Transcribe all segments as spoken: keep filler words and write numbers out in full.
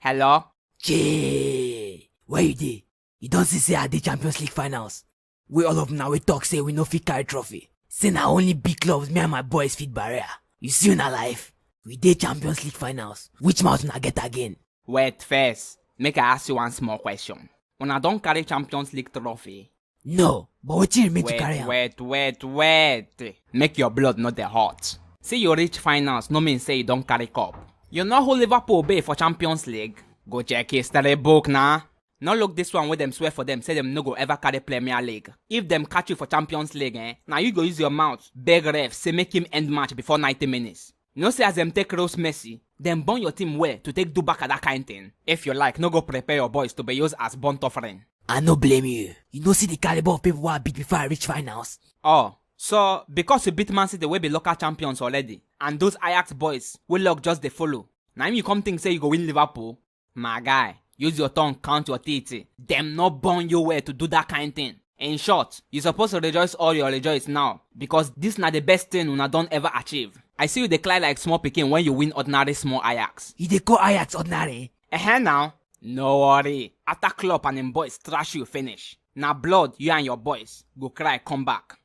Hello? Jay, where you dey? You don see say I dey Champions League finals? We all of una we talk say we no fit carry trophy. Say na only big clubs me and my boys fit barrier. You see una life? We dey Champions League finals. Which mouth una get again? Wait first, make I ask you one small question. Una don carry Champions League trophy? No, but wetin remain to Wait, carry am? wait, wait, wait. Make your blood no dey hot. See you reach finals no mean say you don carry cup. You know who Liverpool be for Champions League? Go check history book na. No look this one wey dem swear for dem say dem no go ever carry Premier League. If dem catch you for Champions League, eh, na you go use your mouth beg ref say make him end match before ninety minutes. You know say as dem take roast Messi, dem burn your team well to take do back at that kind thing. If you like, no go prepare your boys to be used as burnt offering. I no blame you. You no see the caliber of people wey I beat before I reach finals? Oh, so because you beat Man City wey be local champions already, and those Ajax boys wey luck just dey follow, na im you come think say you go win Liverpool? My guy, use your tongue count your teeth. Dem no born you well to do that kind thing. In short, you suppose to rejoice all your rejoice now because this na the best thing una don ever achieve. I see you dey cry like small pikin when you win ordinary small Ajax. You dey call Ajax ordinary? Ehen now. No worry. After Klopp and him boys trash you finish, na blood you and your boys go cry come back.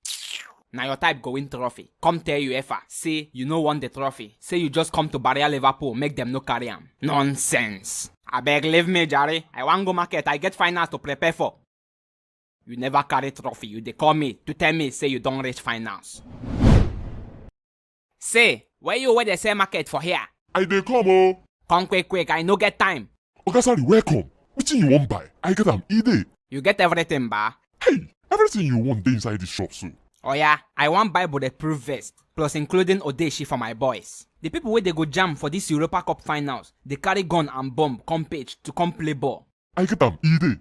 Na your type go win trophy. Come tell UEFA say you no want the trophy. Say you just come to barrier Liverpool, make dem no carry am. Nonsense. Abeg leave me, jare. I wan go market. I get finals to prepare for. You never carry trophy. You dey call me to tell me say you don reach finals. Say, where you wey dey sell market for here? I dey come o. Come quick quick, I no get time. Oga Sari, welcome. Wetin you wan buy? I get am, e dey. You get everything, ba? Hey, everything you want dey inside this shop so. Oya, I wan buy bulletproof vest, plus including Odeshi for my boys. The people wey dey go jam for this Europa Cup finals, dey carry gun and bomb come pitch to come play ball. I get am, e dey.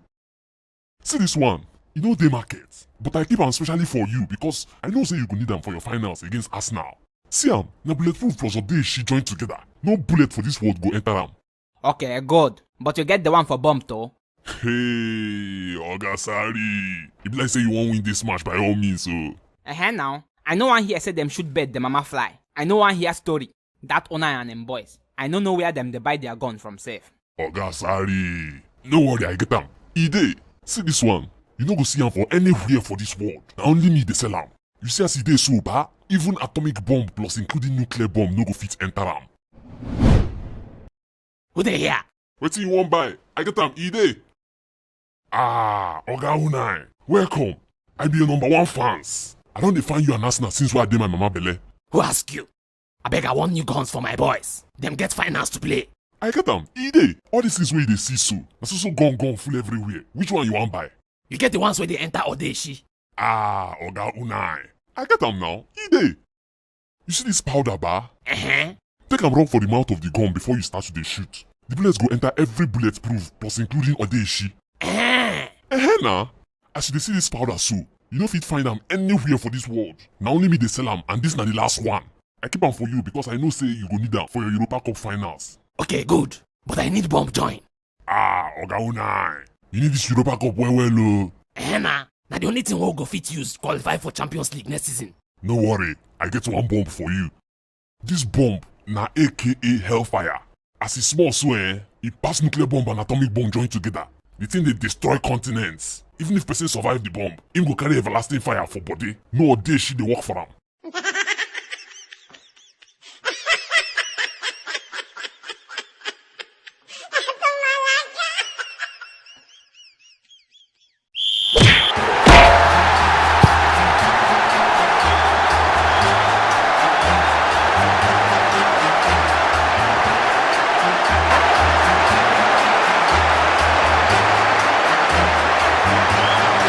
See this one, e no dey market, but I keep am specially for you because I know say you go need am for your finals against Arsenal. See am, na bulletproof plus Odeshi join together. No bullet for this world go enter am. Okay, good. But you get the one for bomb too? Hey, Oga Sari, e be like say you wan win this match by all means o. Ehen now. I no wan hear say dem shoot bird, the mama fly. I no wan hear story. That owner and him boys, I no know where dem dey buy their gun from sef. Oga Sari, no worry, I get am. E dey. See this one, you no go see am for anywhere for this world. Na only me dey sell am. You see as e dey so, ba? Even atomic bomb plus including nuclear bomb no go fit enter am. Who dey here? Wetin you wan buy? I get am, e dey. Ah, Oga Unai, welcome. I be your number one fans. I don dey find you and Arsenal since wey I dey my mama belle. Who ask you? Abeg, I want new guns for my boys. Dem get finals to play. I get am, e dey. All these things wey you dey see so, na so so gun gun full everywhere. Which one you wan buy? You get the ones wey dey enter Odeshi? Ah, Oga Unai, I get am now, e dey. You see this powder, ba? Uh-huh. Take am rub for the mouth of the gun before you start to dey shoot. The bullets go enter every bulletproof, plus including Odeshi. Uh-huh. Ehen na. As you dey see this powder so, you no fit find am anywhere for this world. Na only me dey sell am, and this na the last one. I keep am for you because I know say you go need am for your Europa Cup finals. Okay, good. But I need bomb join. Ah, Oga Unai, you need this Europa Cup well well o. Eh na, na the only thing wey we go fit use qualify for Champions League next season. No worry, I get one bomb for you. This bomb na A K A Hellfire. As e small so, eh, e pass nuclear bomb and atomic bomb join together. The thing dey destroy continents. Even if person survive the bomb, him go carry everlasting fire for body. No Odeshi dey work for am.